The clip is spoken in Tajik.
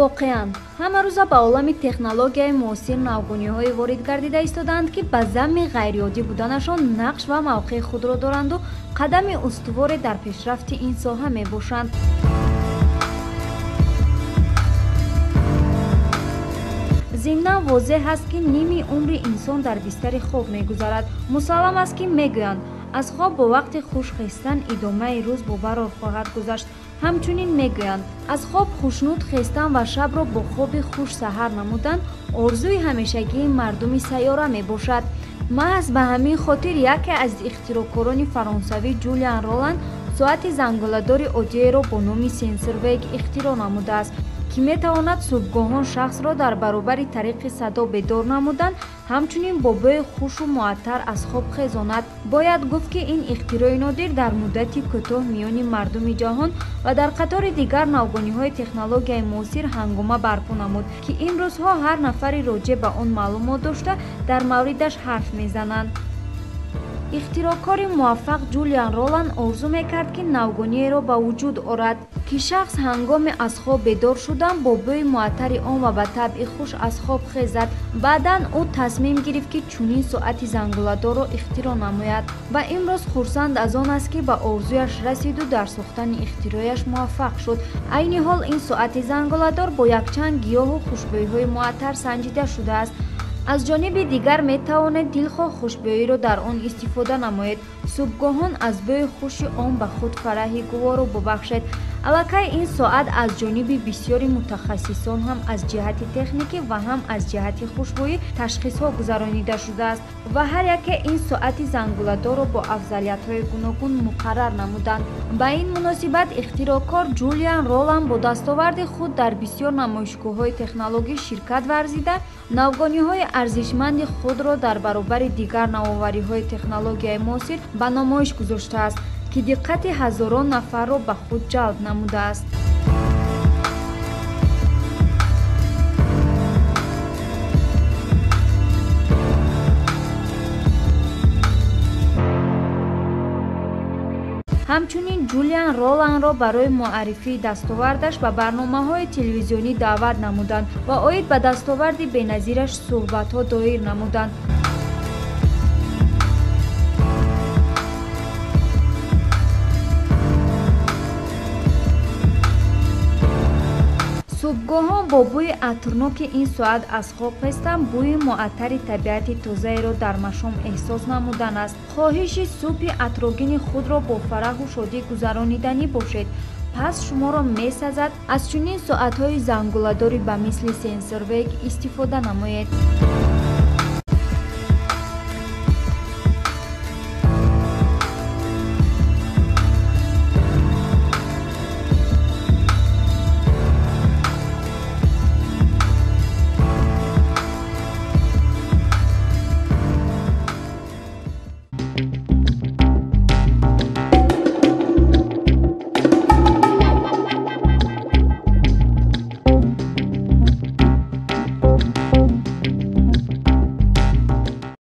Воқеан, ҳамарӯза ба олами технологияи муосир навгониҳое ворид гардида истодаанд, ки ба замми ғайриоддӣ буданашон нақш ва мавқеи худро доранду қадами устуворе дар пешрафти ин соҳа мебошанд. Зимнан возеҳ аст, ки ними умри инсон дар бистари хоб мегузарад. Мусаллам аст, ки мегӯянд, аз хоб бо вақти хуш хестан идомаи рӯз бо барор хоҳад гузашт. Ҳамчунин мегӯянд, аз хоб хушнуд хестан ва шабро бо хоби хуш саҳар намудан орзуи ҳамешагии мардуми сайёра мебошад. Маҳз ба ҳамин хотир яке аз ихтироъкорони фаронсавӣ Ҷулиан Роланд соати зангӯладори оддиеро бо номи Сенсорвейк ихтироъ намудааст, ки метавонад субҳгоҳон шахсро дар баробари тариқи садо бедор намудан, ҳамчунин бо бӯи хушу муаттар аз хоб хезонад. Бояд гуфт, ки ин ихтирои нодир дар муддати кӯтоҳ миёни мардуми ҷаҳон ва дар қатори дигар навгониҳои технологияи муосир ҳангома барпо намуд, ки имрӯзҳо ҳар нафари роҷеъ ба он маълумот дошта дар мавридаш ҳарф мезананд. Ихтироъкори муваффақ Ҷулиан Роланд орзу мекард, ки навгониеро ба вуҷуд орад, ки шахс ҳангоми аз хоб бедор шудан бо бӯи муаттари он ва ба табъи хуш аз хоб хезад. Баъдан ӯ тасмим гирифт, ки чунин соати зангӯладорро ихтироъ намояд ва имрӯз хурсанд аз он аст, ки ба орзуяш расиду дар сохтани ихтирояш муваффақ шуд. Айни ҳол ин соати зангӯладор бо якчанд гиёҳу хушбӯйҳои муаттар санҷида шудааст. Аз ҷониби дигар метавонед дилхоҳ хушбӯиро дар он истифода намоед. Субҳгоҳон аз бӯи хуши он ба худ фараҳи гуворо бубахшед. Аллакай ин соат аз ҷониби бисёри мутахассисон ҳам аз ҷиҳати техникӣ ва ҳам аз ҷиҳати хушбӯӣ ташхисҳо гузаронида шудааст ва ҳар яке ин соати зангӯладорро бо афзалиятҳои гуногун муқаррар намуданд. Ба ин муносибат ихтироъкор Ҷулиан Роланд бо дастоварди худ дар бисёр намоишгоҳҳои технологӣ ширкат варзида, навгониҳои арзишманди худро дар баробари дигар навовариҳои технологияи муосир ба намоиш гузоштааст, ки диққати ҳазорон нафарро ба худ ҷалб намудааст. Ҳамчунин Ҷулиан Роландро барои муаррифии дастовардаш ба барномаҳои телевизионӣ даъват намуданд ва оид ба дастоварди беназираш суҳбатҳо доир намуданд. Субҳгоҳон бо бӯи атрноки ин соат аз хоб хестан бӯи муаттари табиати тозаеро дар машом эҳсос намудан аст. Хоҳиши субҳи атрогини худро бо фараҳу шодӣ гузарониданӣ бошед, пас шуморо месазад аз чунин соатҳои зангӯладори ба мисли Сенсорвейк истифода намоед.